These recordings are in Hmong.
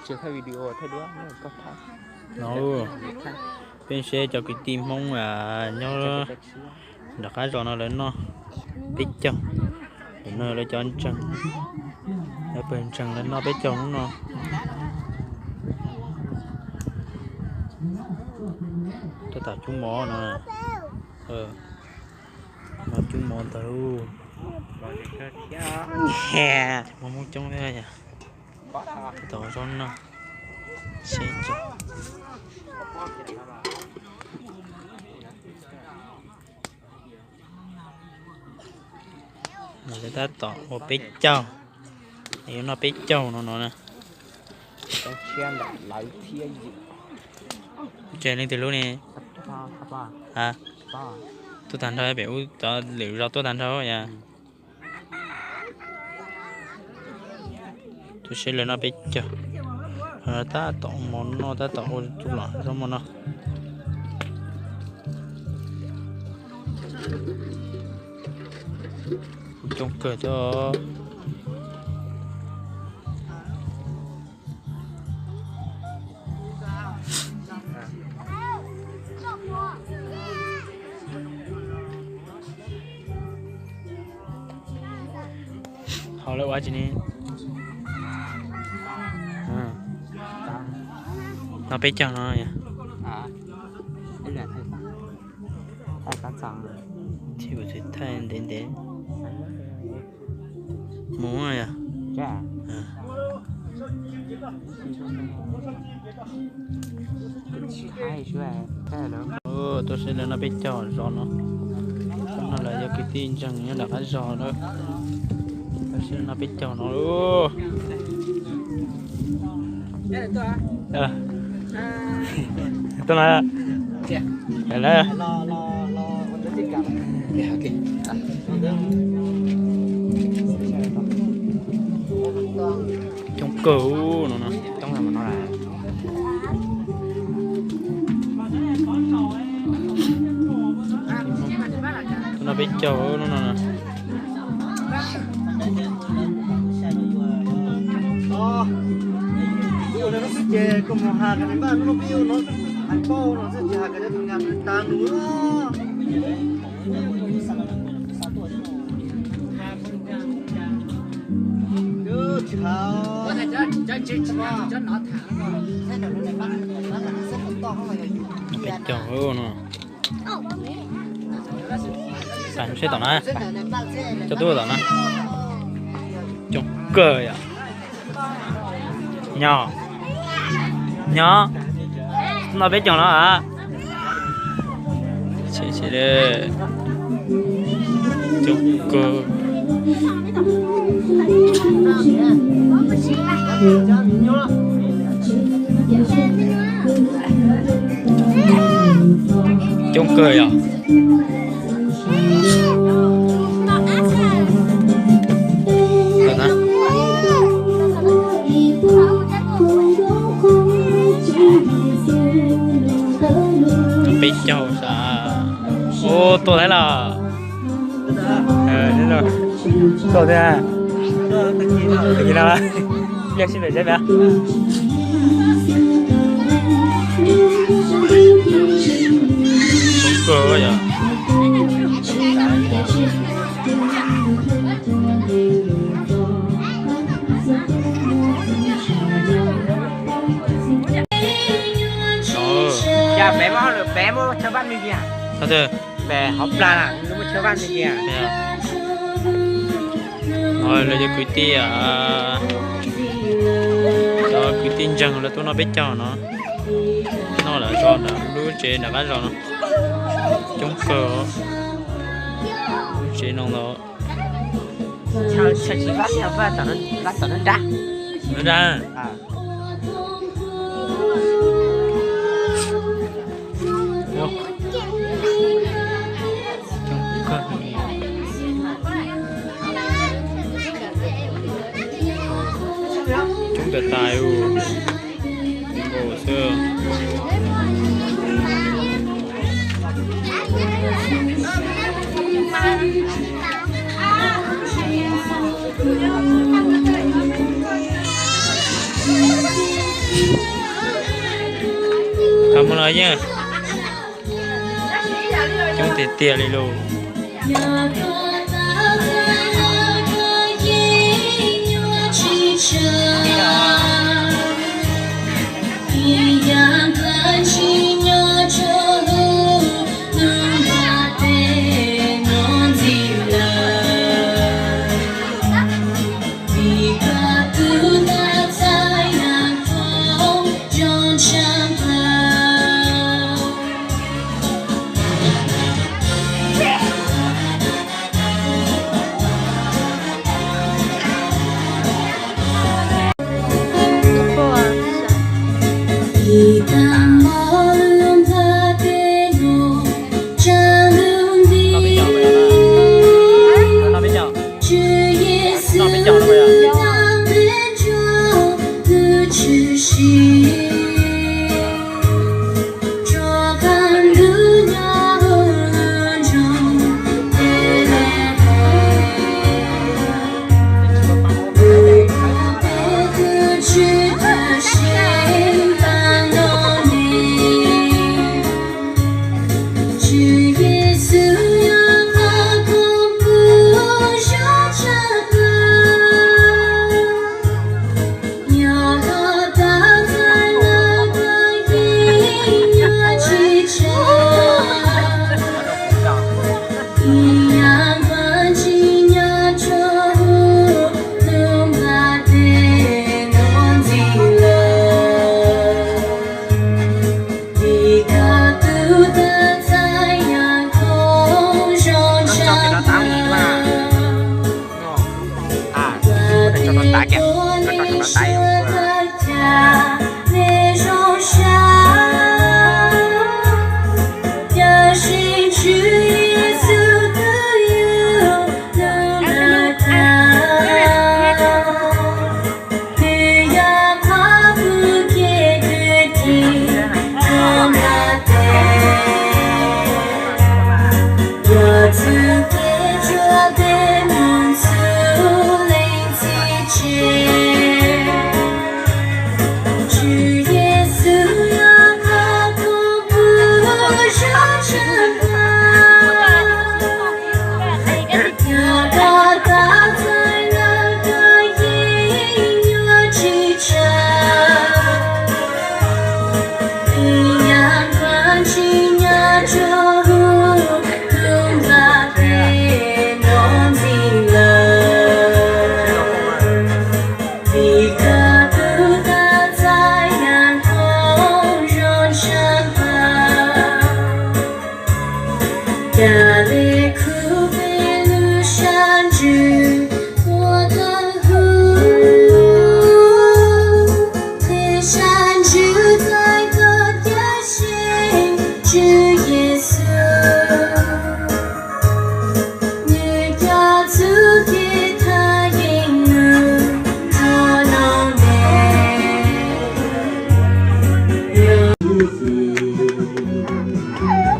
No, peb saib cov kwv tij Hmoob nyob nram qab zos no lawv noj peb caug. Lawv no lawv cov ntseeg, lawv pawg ntseeg lawv noj peb caug hnub no. Tab tom cub mov no, cub mov ntag lauj. Cov mov Hmoob coob thiab yom. Tab tom ua zaub noj, seb tso. Lawv tab tom ua peb caug, yuav noj peb caug no no na. Ces leej twg lub ne? Tuaj tag nrho pem ub, cov lwm zos tuaj tag nrho yom. Tus seb lawv noj peb caug. Tab tom ua mov noj, tab tom ua tus los zaub mov no. Coob kawg thiab. Hauv lawv ua tsi ne? Noj peb caug no yom. Thaij ntev ntev. Mus yom. Tuaj seb lawv noj peb caug zos no. Cov no lawv yog kwv tij ntseeg nyob nram qab zos na. Tuaj seb noj peb caug no. Tuaj na. Coob kawg no. Tuaj noj peb caug no. Peb caug no. Saib tom na, coj tub tom na. Coob kawg yom. Nyob, nyob, noj peb caug no a. Coob kawg. Coob kawg yom. Peb caug sav. Ua tuaj thiab los. Tuaj thiab. Tag kis no, ib pliag sib pem seb pem. Coob kawg yom. Peb muab chaw vaj me ntsis. Peb hov plag na, muab chaw vaj me ntsis. Lawv cov kwv tij, cov kwv tij ntseeg lawv tuaj noj peb caug no. Noj lawm zos ntawm lub tsev nram qab zos no. Coob kawg. Lub tsev no los. Nrab. Coob tas tas li. Nkaus xwb. Qhov muaj no yeej coob tiag tiag li lauj.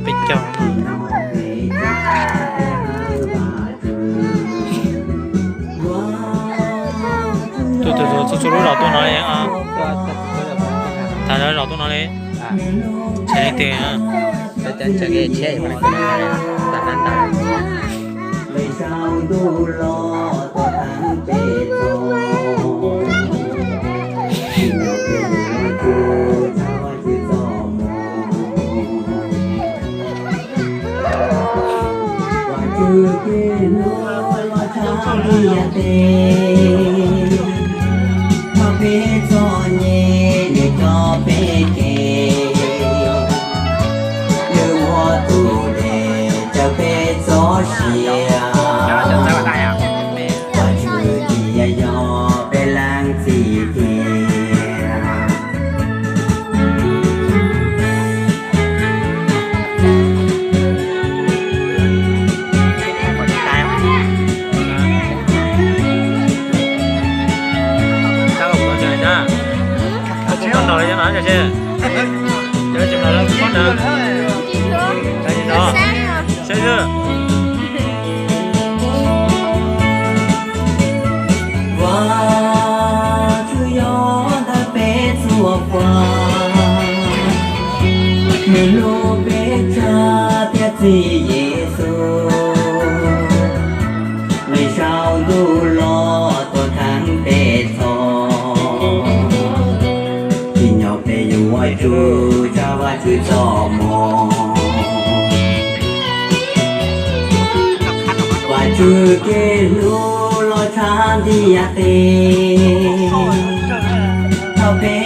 Peb caug. Tus tus tus txhua lub zaum tuaj no li, thaum lub zaum tuaj no li. Tsis leej twg. Peb txom nyem nws coj peb kev, nws muab tus dej cawm peb txoj sia, Vajtswv tias yog peb leej txiv tiag. Vajtswv yog ntawm peb txhua ua pua, nws hlub peb tsa thiab txi Yexus, nqis saum ntuj los tuaj kheev peb txhoj. Tsim nyog peb yuav tsum tsa Vajtswv txoj moo. Vajtswv kev hlub los tshaj ntiaj teb, thaum peb